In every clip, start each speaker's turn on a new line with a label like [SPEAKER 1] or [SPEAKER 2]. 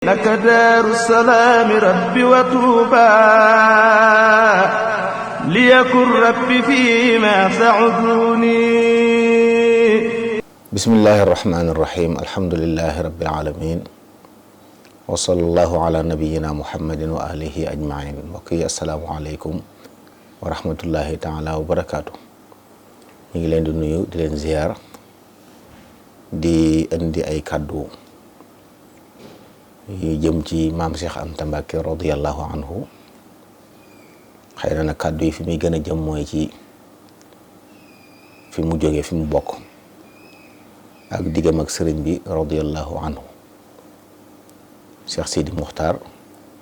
[SPEAKER 1] laka daaru salaami rabbi wa tuuba liyakun rabbi fiima sa'uduni.
[SPEAKER 2] bismillahi rahmaani rahim alhamdulillahi rabbil alamin wa sallallahu ala nabiyyina muhammadin wa alihi ajmain. mbokk yi assalaamu aleykum wa rahmatullahi taala wa barakaatu. ñu ngi leen di nuyu di leen ziyaar di indi ay kàddu yu jëm ci maam Cheikh Anta Mbacke radiyallahu anhu. xëy na nag kàddu yi fi muy gën a jëm mooy ci fi mu jógee fi mu bokk ak diggam ak sëriñ bi radiyallahu anhu. Cheikh Sidi Muxtaar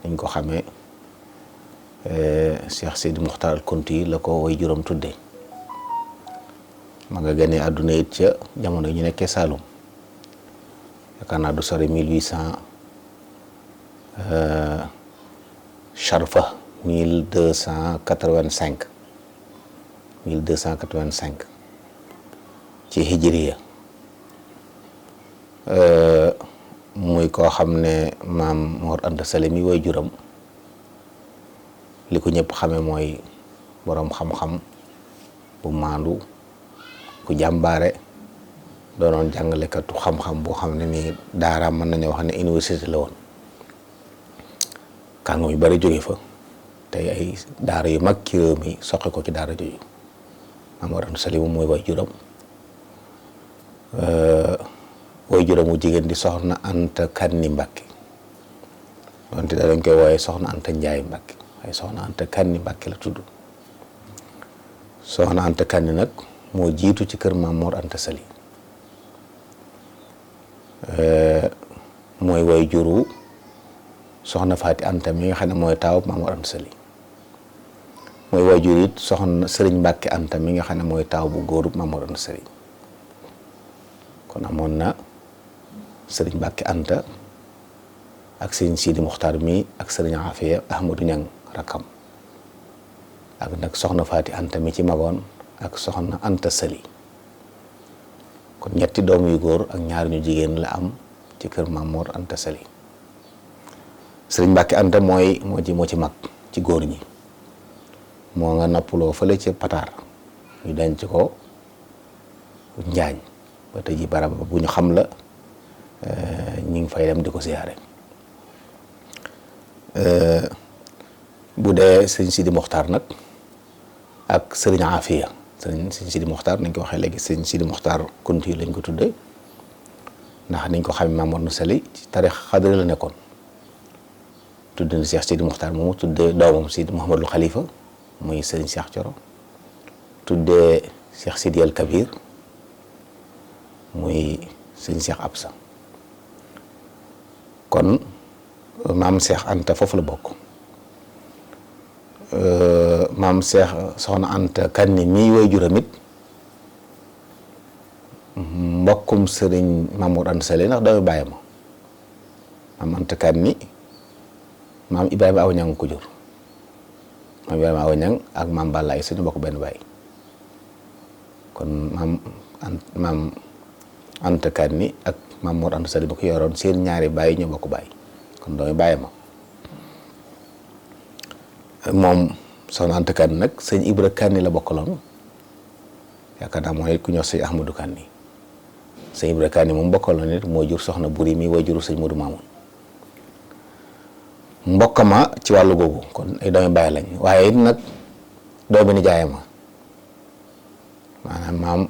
[SPEAKER 2] niñ ko xamee Cheikh Sidi Muxtaar al Kunti la ko way juróom tudde ma nga gënee àdduna it ca jamono yi ñu nekkee Saalum yaakaar naa du sori 1800 Charfa 1285 ci hijriya. muy koo xam ne maam Mor Anta Sali mi way juram li ko ñëpp xame mooy boroom xam-xam bu maandu ku jàmbaare doonoon jàngalekatu xam-xam boo xam ne nii daaraam mën nañoo wax ne université la woon. kàngam yu bari jóge fa tey ay daara yu mag ci réew mi soqe ko ci daara jooju. maam Mor Anta Sali moom mooy way juram. way juróom wu jigéen di soxna Anta Kanni Mbàkke donte da dañ koy wooye soxna Anta Njaay Mbàkke waaye soxna Anta Kanni Mbàkke la tudd. soxna Anta Kanni nag moo jiitu ci kër maam Mor Anta Sali mooy way juru soxna Faati Anta mi nga xam ne mooy taaw maam Mor Anta Sali mooy way jur it soxna Sëriñ Mbàkke Anta mi nga xam ne mooy taaw bu góorub maam Mor Anta Sali. kon amoon na sëriñ Mbàkke Anta ak sëriñ Sidi Muxtaar mi ak sëriñ Afiya Ahmadu Ñang rakkam ak nag soxna Faati Anta mi ci magoon ak soxna Anta Sali. kon ñetti doom yu góor ak ñaar ñu jigéen la am ci kër Maam Mor Anta Sali. sëriñ Mbàkke Anta moo ci mag ci góor ñi moo nga noppaloo fële ci Pataar ñu denc ko Njaañ ba tey ji barab bu ñu xam la ñu ngi fay dem di ko siyaare. bu dee sëñ Sidi Mokhtar nag ak sëriñ Afiya sëñ Sidi Mokhtar nañ ko waxee léegi sëñ Sidi Mokhtar Kunti lañ ko tuddee ndax niñ ko xamee Maam Mor Anta Sali ci tarix xadri la nekkoon. tudd na Cheikh Sidi Mokhtar moomu tuddee doomam Sidi Mouhamadul Khalifa muy sëriñ Cheikh Coro tuddee Cheikh Sidi El Kabir muy sëñ Cheikh Absa. kon maam Cheikh Anta foofu la bokk. maam Cheikh soxna Anta Kanni mii way juram it mbokkum sëriñ Maam Mor Anta Sali ndax doomi bàyyi ma maam Anta Kanni maam Ibrahima Awa Ñang ko jur. maam Ibrahima Awa Ñang ak maam Balla ay suñu bokk benn baay kon maam Anta Kanni ak maam Mor Anta Sali ba ko yoroon seen ñaari baay ñoo bokk baay kon doomi bàyyi ma moom soxna Anta Kanni nag sëñ Ibra Kanni la bokkaloon yaakaar naa mooy ku ñëw sëñ Ahmadou Kanni sëñ Ibra Kanni moom bokkaloon nit moo jur soxna Buri mi way juru sëñ Modou Mamoun mbokkama ci wàllu googu kon ay doomi bàyyi lañ waaye it nag doomi nijaay ma maanaam maam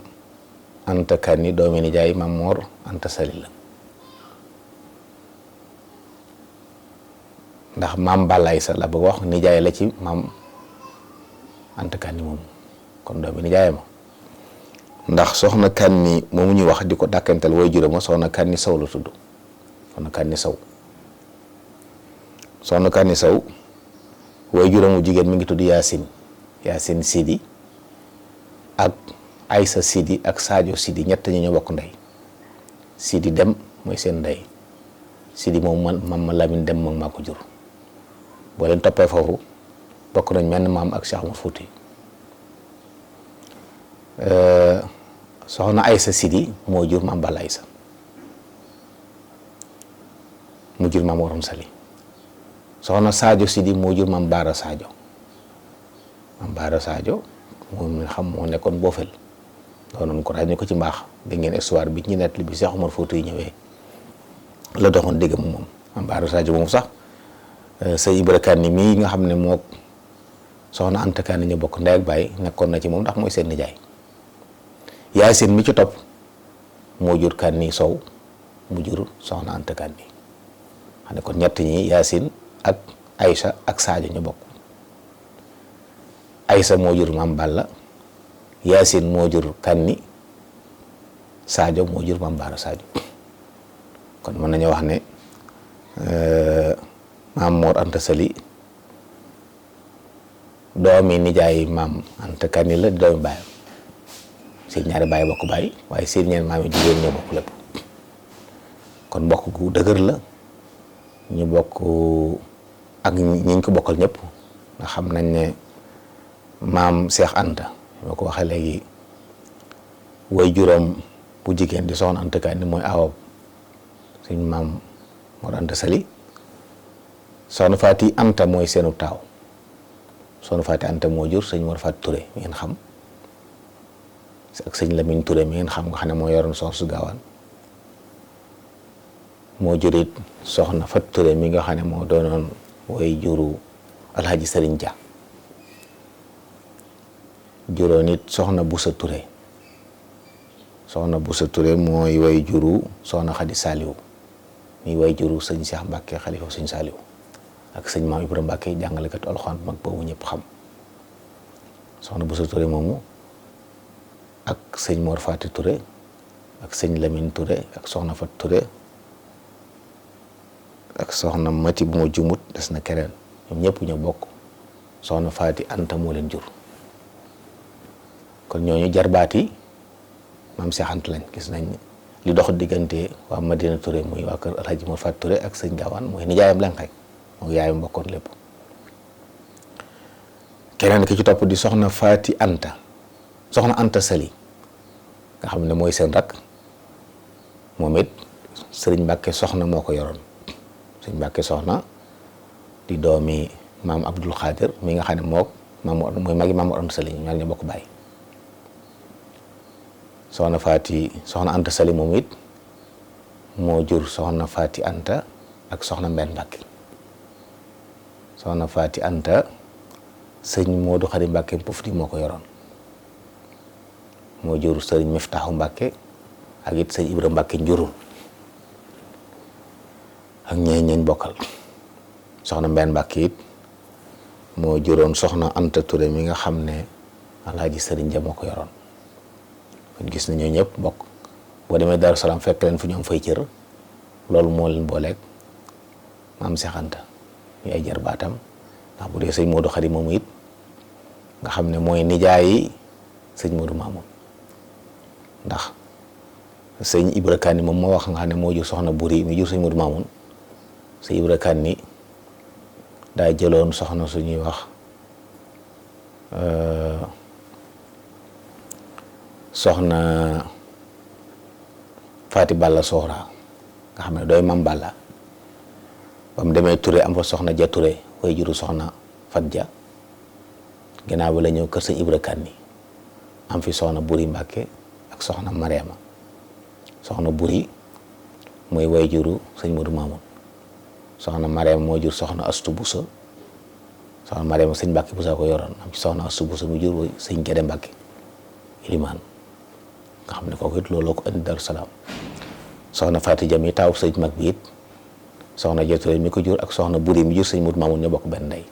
[SPEAKER 2] Anta Kanni doomi nijaay Maam Mor Anta Sali la ndax maam Balaay sa la bëgg wax nijaay la ci maam Anta Kanni moom kon doomi nijaay ma ndax soxna Kanni moomu ñuy wax di ko dàkkantal way juróom soxna Kanni Sow la tudd soxna Kanni Sow soxna Kanni Sow way juróomu jigéen mi ngi tudd Yaasin Sidi ak Aysa Sidi ak Sadio Sidi ñett ñi ñoo bokk ndey. Sidi Dem mooy seen ndey Sidi moom man ma Lamin Dem moom maa ko jur boo leen toppee foofu bokk nañ menn maam ak Cheikh Omar Fouti. soxna Aysa Sidi moo jur maam Balla Aysa mu mu jur maam waroon sali. soxna Sadio Sidi moo jur maam Baara Sadio. maam Baara Sadio moom nga xam moo nekkoon Boofel doonoon ko ràññee ko ci mbaax di ngeen histoire bi ñu nettali bi Cheikh Omar Fouti ñëwee la doxoon dégg moom maam Baara Sadio moom sax sëñ Ibra Kani mii nga xam ne moo soxna Anta Kani ñu bokk ndey ak baay nekkoon na ci moom ndax mooy seen nijaay. Yaasin mi ci topp moo jur Kani Sow mu jur soxna Anta Kani xam ne kon ñett ñi Yaasin ak Aïcha ak Sadio ñu bokk. Aïcha moo jur maam Balla, Yaasin moo jur Kani, Sadio moo jur maam Baara Sadio. kon mën nañu wax ne maam Mor Anta Sali doomi nijaay maam Anta Kani la di doomi baayam seen ñaari baay bokk baay waaye seen ñeen maam yi jigéen ñoo bokk lépp kon mbokk gu dëgër la ñu bokk ak ñi ko bokkal ñëpp nga xam nañ ne maam Cheikh Anta moo ko waxee léegi way juróom bu jigéen di soxna Anta Kani mooy aawam suñ maam Mor Anta Sali soxna Faati Anta mooy seenu taaw soxna Faati Anta moo jur sëñ Mor Faati Touré mi ngeen xam ak sëñ Lamine Touré mi ngeen xam nga xam ne moo yoroon soxna su gaawaan moo jurit soxna Fat Touré mi nga xam ne moo doonoon way juru Alhaji Sëriñ Dia juróon nit soxna Boussa Touré soxna Boussa Touré mooy way juru soxna Xadi Saliou mi way juru sëñ Cheikh Mbacke xalifa sëñ Saliou ak sëñ Maam Ibrahima Mbacke jàngalekat alxuraan mag boobu ñëpp xam soxna Boussa Touré moomu ak sëñ Mor Fati Touré ak sëñ Lamine Touré ak soxna Fat Touré ak soxna Mati bu ma jumut des na keneen ñoom ñëpp ñoo bokk soxna Faati Anta moo leen jur kon ñooñu jarbaati maam Cheikh Anta lañ gis nañ li dox diggante waa Madina Touré muy waa kër Alhaji Mor Fat Touré ak sëñ Gaawaan mooy nijaayam lañ xay moo yaayam bokkoon lépp keneen ki ci topp di soxna Faati Anta soxna Anta Sali nga xam ne mooy seen rakk moom it sëriñ Mbàkke soxna moo ko yoroon sëriñ Mbàkke soxna di doomi maam Abdul Xaadir mi nga xam ne mook maam mooy magi maam Mor Anta Sali ñaar ñu bokk bàyyi soxna Anta Sali moom it moo jur soxna Faati Anta ak soxna Mbenn Mbàkke soxna Faati Anta sëñ Moodu Xari Mbàkke Pofti moo ko yoroon moo jur sëriñ Miftaxu Mbàkke ak it sëñ Ibra Mbàkke njurul ak ñeeñ bokkal soxna Mbenn Mbàkke it moo juróon soxna Anta Touré mi nga xam ne Alaaji Sëriñ Ja moo ko yoroon kon gis nañu ñëpp bokk boo demee Daaru Salaam fekk leen fu ñu am fay cër loolu moo leen booleeg maam Cheikh Anta ñu ay jarbaatam ndax bu dee sëñ Modou Khari moomu it nga xam ne mooy nijaayi sëñ Modou Mamoun ndax sëñ Ibra Kani moom moo wax nga xam ne moo jur soxna Buri mi jur sëñ Modou Mamoun sëñ Ibra Kani daa jëloon soxna suñuy wax soxna Faati Balla Soxra nga xam ne dooy mam Balla ba mu demee Touré am fa soxna Ja Touré way juru soxna Fat Ja ginnaaw ba la ñëw kër sëñ Ibra Kani am fi soxna Buri Mbàkke ak soxna Mariama soxna Buri mooy way juru sëñ Modou Mamoun soxna Mariama moo jur soxna Astu Buso soxna Mariama sëñ Mbàkke Buso ko yoroon am ci soxna Astu Buso mu jur sëñ Gede Mbàkke Ilimaan nga xam ne kooku it looloo ko indi Daaru Salaam soxna Faati Jam yi taaw sëñ mag bi it soxna Jotoore mi ko jur ak soxna Buri mi jur sëñ Modou Mamoun ñoo bokk benn ndey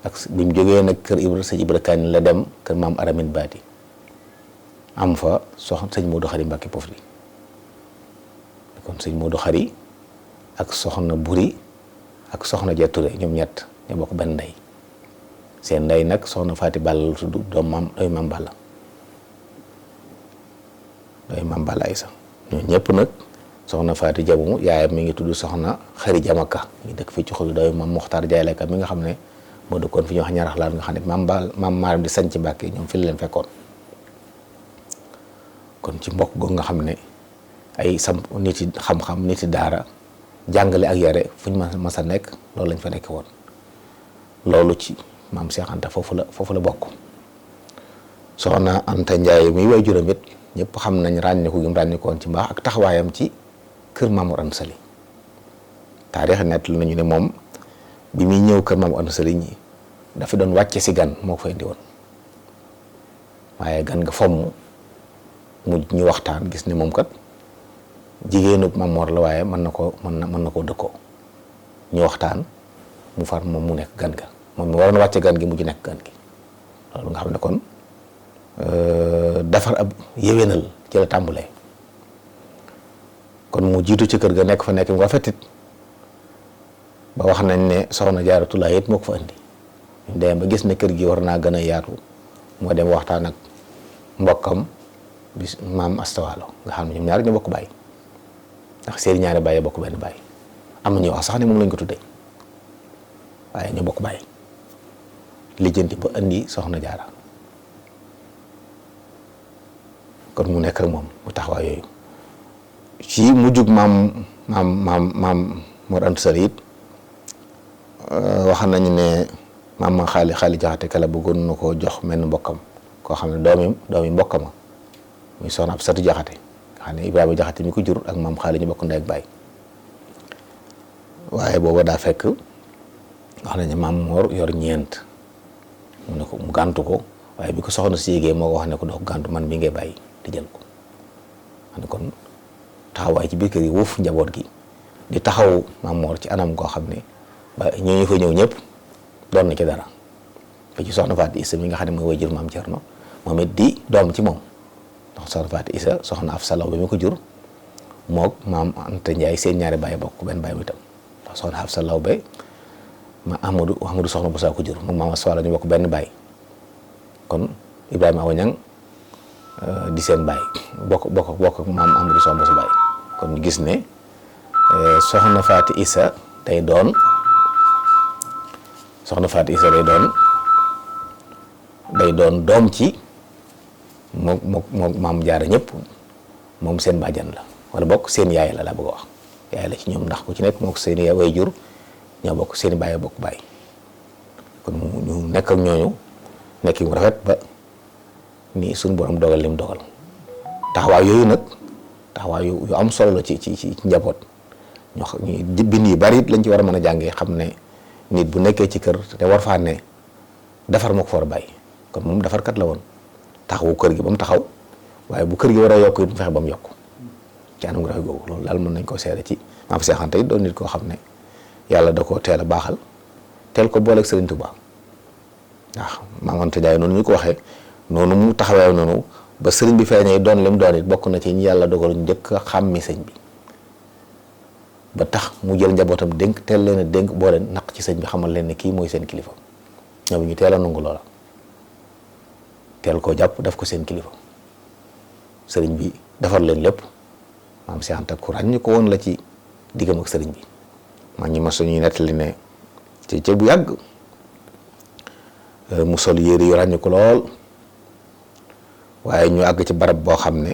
[SPEAKER 2] ak bi mu jógee nag kër sëñ Ibra Kani la dem kër maam Aramin Baati am fa soxna sëñ Modou Khari Mbàkke Pofdi kon sëñ Modou Khari ak soxna Buri ak soxna Jotoore ñoom ñett ñoo bokk benn ndey seen ndey nag soxna Faati Balla la tudd doom maam Balla dooy maam Balla Aysa ñoo ñëpp nag soxna Faati Jabu yaayam mi ngi tudd soxna Xari Jamaka mi ngi dëkk fii ci xol dooy maam Moxtaar Jaayleka mi nga xam ne moo dëkkoon fi ñuy wax ñarax laal nga xam ne maam Maaram di sanc Mbàkke ñoom fi la leen fekkoon kon ci mbokk googu nga xam ne ay samp nit yi xam-xam nit yi daara jàngale ak yare fu ñu mas a nekk loolu lañ fa nekk woon. loolu ci maam Cheikh Anta foofu la bokk. soxna Anta Ndiaye muy way juróom it ñëpp xam nañ ràññeeku gi mu ràññeekoon ci mbaax ak taxawaayam ci kër Maam Mor Anta Sali. taarix nettali nañu ne moom bi muy ñëw kër Maam Mor Anta Sali ñi dafa doon wàcce si gan moo ko fa indi woon waaye gan nga fomm mu ñu waxtaan gis ne moom kat jigéenu Maam Mor la waaye mën na koo dëkkoo ñu waxtaan mu far moom mu nekk gan ga moom mi waroon wàcce gan gi mujj nekk gan gi loolu nga xam ne kon defar ab yéwénal ci la tàmbalee kon mu jiitu ci kër ga nekk fa nekk mu rafetit ba wax nañ ne soxna Jaaratulaay it moo ko fa indi ñu dem ba gis ne kër gi war naa gën a yaatu moo dem waxtaan ak mbokkam bi maam Astawaalo nga xam ne ñoom ñaar ñu bokk bàyyi ndax seen ñaari bàyyi bokk benn bàyyi am na ñuy wax sax ne moom lañ ko tuddee waaye ñu bokk bàyyi lijjanti ba indi soxna Jaara kon mu nekk rek moom mu taxawaay yooyu ci mujjug maam Mor Anta Sali it wax nañu ne maam xaali jaxate kala bëggoon na koo jox menn mbokkam koo xam ne doomi mbokkama muy soxna ab satu jaxate nga xam ne Ibrahima jaxate mi ko jur ak maam xaali ñu bokk ndey ak baay waaye booba daa fekk wax nañu maam Mor yor ñeent mu ne ko mu gàntu ko waaye bi ko soxna si yégee moo ko wax ne ko dox gàntu man mi ngay bàyyi di jël ko xam ne kon taxawaay ci biir kër gi wuuf njaboot gi di taxaw Maam Mor ci anam goo xam ne ba ñooñu fa ñëw ñëpp doon na ci dara ba ci soxna Faati Isa mi nga xam ne mooy waajur Maam Cerno moom it di doom ci moom ndax soxna Faati Isa soxna Afsa Law ba mi ko jur mook Maam Anta Njaay seen ñaari baay bokk benn baay mu itam ndax soxna Afsa Law ba ma Amadou soxna bu saa ko jur moom Maam Asta Waalo ñu bokk benn baay kon Ibrahima Awa Ñang di seen baay bokk maam Amadou soxna bu baay kon ñu gis ne soxna Faati Isa day doon doom ci moom maam Jaara ñëpp moom seen bàjjan la wala bokk seen yaay la laa bëgg a wax yaay la ci ñoom ndax ku ci nekk moo ko seen yaay way jur ñoo bokk seen baay bokk baay kon ñu nekk ak ñooñu nekk mu rafet ba ni suñu borom dogal lim dogal taxawaay yooyu nag taxawaay yu am solo la ci njaboot ñoo xam ni bind yi bari lañ ci war a mën a jàngee xam ne nit bu nekkee ci kër te war faa ne defar moo ko fa war a bàyyi kon moom defarkat la woon taxawu kër gi ba mu taxaw waaye bu kër gi war a yokk it mu fexe ba mu yokk ci anam gu rafet googu loolu daal mën nañ koo seede ci maam Cheikh Anta it doon nit koo xam ne yàlla da koo teel a baaxal teel ko booleeg Sëriñ Tuubaa ndax Maam Anta Njaay noonu ñu ko waxee noonu mu taxawee noonu ba sëriñ bi feeñee doon lim doon it bokk na ci ñi yàlla dogal njëkk a xàmmi sëñ bi ba tax mu jël njabootam dénk teel leen a dénk boo leen naq ci sëñ bi xamal leen ne kii mooy seen kilifa ñoom ñu teel a nangu loola teel koo jàpp def ko seen kilifa sëriñ bi defar leen lépp maam Cheikh Anta ku ràññ ko woon la ci diggam ak sëriñ bi man ñi ma suñuy nettali ne ci bu yàgg mu sol yére yu ràññ ko lool waaye ñu àgg ci barab boo xam ne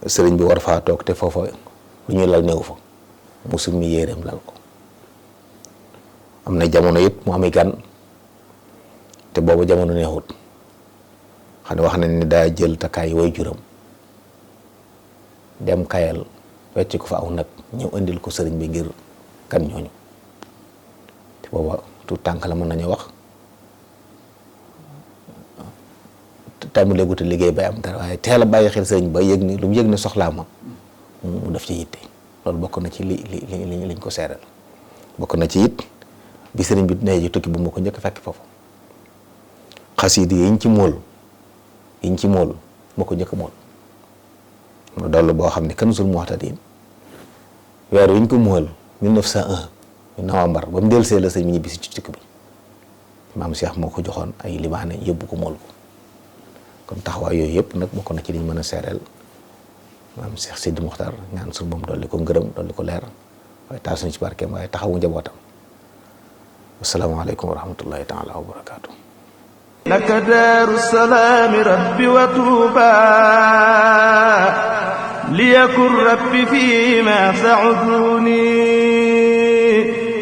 [SPEAKER 2] sëriñ bi war faa toog te foofa lu ñuy lal néew fa mu summi yéreem lal ko am na jamono it mu ami gan te boobu jamono neexut xam ne wax nañ ni daa jël takkaay way juram dem kayal wecc ko fa aw nag ñëw indil ko sëriñ bi ngir gan ñooñu te booba tout tànk la mën nañu wax tàmbalee guute liggéey bay am dara waaye teel a bàyyi xel sëriñ ba yëg ni lu mu yëg ne soxlaa ma mu def ci yitte loolu bokk na ci liñ ko seeral bokk na ci it bi sëriñ bi nee ji tukki bu ma ko njëkk fekk foofu xasiidi yiñ ci mool moo ko njëkk mool mu dollu boo xam ne Kanzul Muhtadin weer wiñ ko mool 1901 novembre ba mu delsee la sëriñ bi ñibbisi ci tukki bi maam Cheikh moo ko joxoon ay libaane yóbbu ko mool ko kon taxawaay yooyu yëpp nag bokk na ci liñ mën a seereel maam Cheikh Sidi Muxtaar ñaan suñu moom dolli ko ngërëm dolli ko leer waaye taal suñu ci barkeem waaye taxawu njabootam asalaamaaleykum wa rahmatullahi taala wa barakaatu.
[SPEAKER 1] laka daaru salaami rabbi wa tuuba ليكن ربي فيما سعدوني